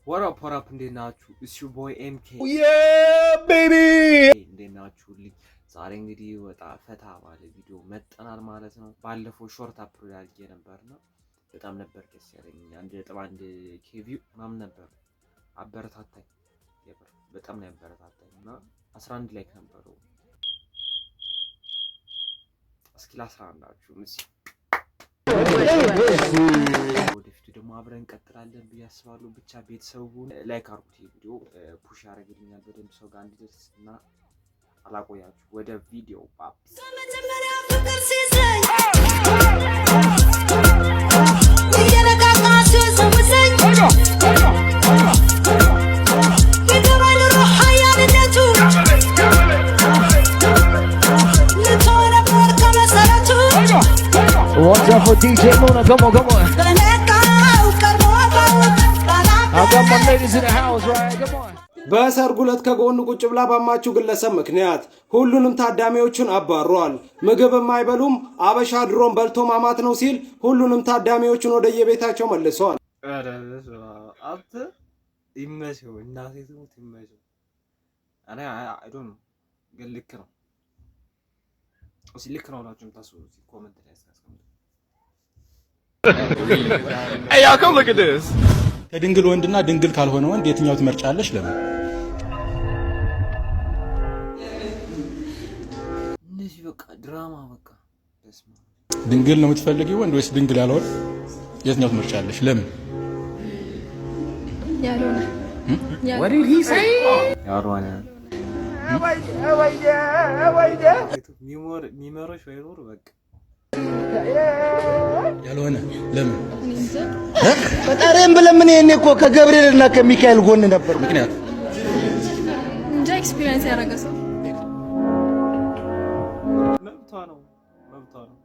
What up, what up፣ እንዴት ናችሁ? It's your boy MK። Baby. እንዴት ናችሁልኝ? ዛሬ እንግዲህ ወጣ ፈታ ባለ ቪዲዮ መጥተናል ማለት ነው። ባለፈው short upload አድርጌ ነበርና በጣም ነበር ደስ ያለኝ። 1.1 K view ምናምን ነበር። አበረታታኝ፣ የምር በጣም ነው ያበረታታኝ እና 11 like ነበረው። እስኪ ለ11 አችሁ እስኪ ወደፊቱ ደግሞ አብረን እንቀጥላለን ብዬ አስባለሁ። ብቻ ቤተሰቡን like አድርጉት። ይህ ቪዲዮ push ያደርግልኛል በደንብ ሰው ጋር እንዲደርስ እና አላቆያችሁ፣ ወደ ቪዲዮ ባፕስ። መጀመሪያ ፍቅር ሲይዘኝ እየነቃቃ ሲወዘውዘኝ ይገባል ሩህ ኃያልነቱ ልተው ነበር ከመሰረቱ። Watch out for DJ Luna. Come on, come on. በነቃው ቀርቦ ባውቅ I got my ladies in the house, right? Come on. በሰርጉ ዕለት ከጎኑ ቁጭ ብላ ባማችው ግለሰብ ምክንያት ሁሉንም ታዳሚዎቹን አባሯል። ምግብም አይበሉም፣ አበሻ ድሮም በልቶ ማማት ነው ሲል ሁሉንም ታዳሚዎቹን ወደየቤታቸው መልሰዋል። ኧረ በስመ አብ፣ አንተ ይመቸው፣ እናቴ ትሙት ይመቸው። እኔ I don't know ግን ልክ ነው። እስኪ ልክ ነው ብላችሁ የምታስቡት comment ላይ አስቀምጡ። Hey, y'all, come look at this. ከድንግል ወንድና ድንግል ካልሆነ ወንድ የትኛው ትመርጫለሽ? ለምን? እነዚህ በቃ ድራማ በቃ በስመ አብ። ድንግል ነው የምትፈልጊው ወንድ ወይስ ድንግል ያልሆነ? የትኛው ትመርጫለሽ? ለምን? ያልሆነ። ያልሆነ ሚመሮች ባይኖሩ በቃ። ያልሆነ ለምን? ፈጣሪም ብለምን ይሄኔ እኮ ከገብርኤልና ከሚካኤል ጎን ነበር። ምክንያት? እንጃ፣ experience ያደረገ ሰው። መብቷ ነው፣ መብቷ ነው።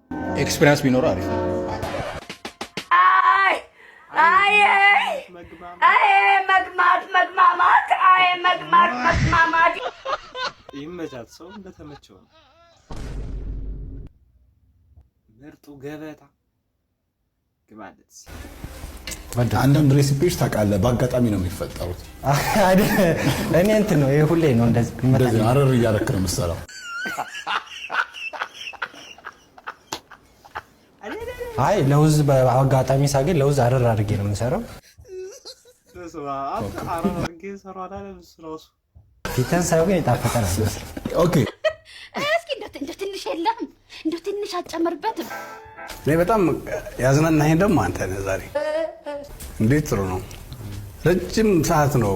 Experience ቢኖረው አሪፍ ነው። አይ አይ አይ፣ መግማት መግማማት፣ አይ መግማት መግማማት። ይመቻት። ሰው እንደተመቸው ነው። ምርጡ ገበታ ግባለት። አንዳንድ recipe ዎች ታውቃለህ፣ በአጋጣሚ ነው የሚፈጠሩት። እኔ እንትን ነው ይሄ ሁሌ ነው እንደዚህ። እንደዚህ አረር እያደረክ ነው የምትሰራው። አይ፣ ለውዝ በአጋጣሚ ሳገኝ ለውዝ አረር አድርጌ ነው የምሰራው። በስመ አብ፣ አንተ አረር አድርጌ ሰራው አላለም እሱ ራሱ። ፊትን ሳይሆን ግን የጣፈጠ ነው የሚመስለው። Okay. እስኪ እንደው ትንሽ የለም፣ እንደው ትንሽ አጨምርበትም። እኔ በጣም ያዝናናኸኝ ደግሞ አንተ ነህ ዛሬ። እንዴት ጥሩ ነው። ረጅም ሰዓት ነው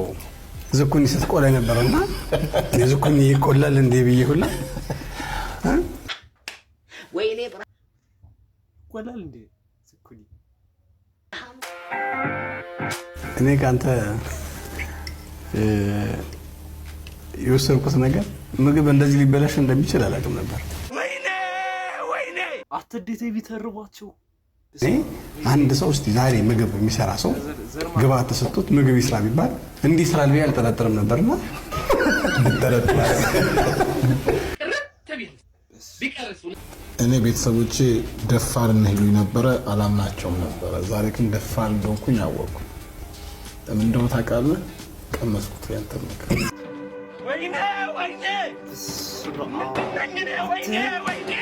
ዝኩኒ ስትቆላ የነበረውና እኔ ዝኩኒ ይቆላል እንዴ ብዬ ሁላ። ወይኔ! ይቆላል እንዴ ዝኩኒ? እኔ ከአንተ የወሰድኩት ነገር ምግብ እንደዚህ ሊበላሽ እንደሚችል አላውቅም ነበር። አትዴት ቢተርቧቸው። እኔ አንድ ሰው እስቲ ዛሬ ምግብ የሚሰራ ሰው ግብአት ተሰጥቶት ምግብ ይስራ ቢባል እንዲህ ይስራል ብዬ አልጠረጥርም ነበርና ብጠረጥር። እኔ ቤተሰቦቼ ደፋር ነህ ይሉኝ ነበረ፣ አላምናቸውም ነበረ። ዛሬ ግን ደፋር እንደሆንኩኝ አወቅኩ። ለምን እንደሆነ ታውቃለህ? ቀመስኩት ያንተን ምግብ። ወይኔ ወይኔ ወይኔ ወይኔ!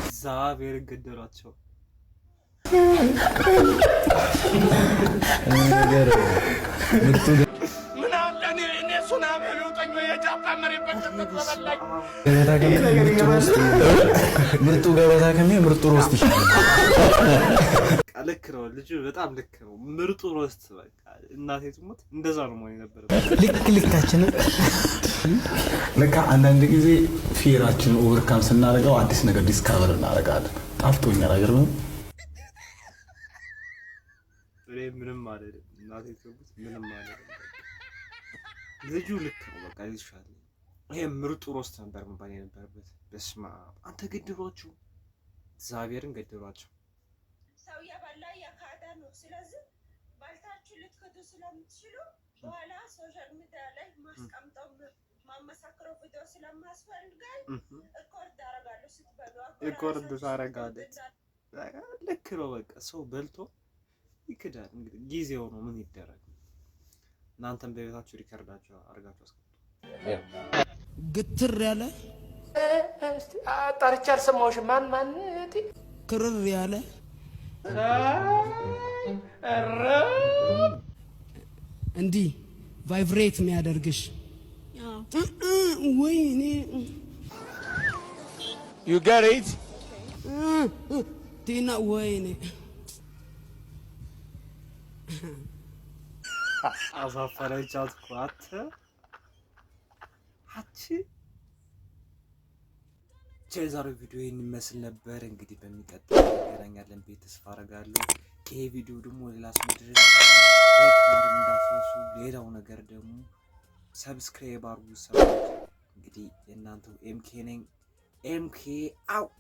እግዚአብሔር ገደሏቸው። ነገር ምርጡ ምን አለ እኔ ሱናሚ ቢውጠኝ ወይ የጃፓን መሬት በቀጠጥ በበላኝ። ገበታ ከሚል ምርጡ roast፣ ምርጡ ገበታ ከሚል ምርጡ roast ይሻላል። በቃ ልክ ነው ልጁ፣ በጣም ልክ ነው። ምርጡ roast በቃ እናቴ ትሙት እንደዛ ነው መሆን የነበረበት። ልክ ልካችንን። ለካ አንዳንድ ጊዜ fear ኣችንን overcome ስናደርገው አዲስ ነገር discover እናደርጋለን። ጣፍጦኛል። አይገርምም? እኔ ምንም አልልም። እናቴ ትሙት ምንም አልልም። በቃ ልጁ ልክ ነው። በቃ ይሻላል። ይሄ ምርጡ roast ነበር መባል የነበረበት። በስመ አብ፣ አንተ ገድሏችሁ፣ እግዚአብሔርን ገድሏቸው። ሰው የበላ የካደ ነው። ስለዚህ በልታችሁ ልትክዱ ስለምትችሉ በኋላ social media ላይ ማስቀምጠው ማመሳክረው ቪዲዮ ስለማስፈልጋል record አደርጋለሁ ስትበሉ። Record ታደርጋለች። ልክ ነው። በቃ ሰው በልቶ ይክዳል። እንግዲህ ጊዜው ነው፣ ምን ይደረግ። እናንተም በቤታችሁ record ኣችሁ አድርጋችሁ አስቀምጡ። ግትር ያለ ጠርቼ አልሰማሁሽም። ማን ማን? ክርር ያለ እንዲህ vibrate የሚያደርግሽ ወይኔ። You get it? ቲና ወይኔ። አሳፈረቻት እኮ አተ አቺ። የዛሬው ቪዲዮ ይህን ይመስል ነበር። እንግዲህ በሚቀጥለው እንገናኛለን ብዬ ተስፋ አደርጋለሁ። ይሄ ቪዲዮ ደግሞ ሌላ ሰው ድረስ like ማድረግ እንዳትረሱ። ሌላው ነገር ደግሞ subscribe አድርጉ ሰዎች። እንግዲህ የእናንተው ኤምኬ ነኝ። ኤምኬ out።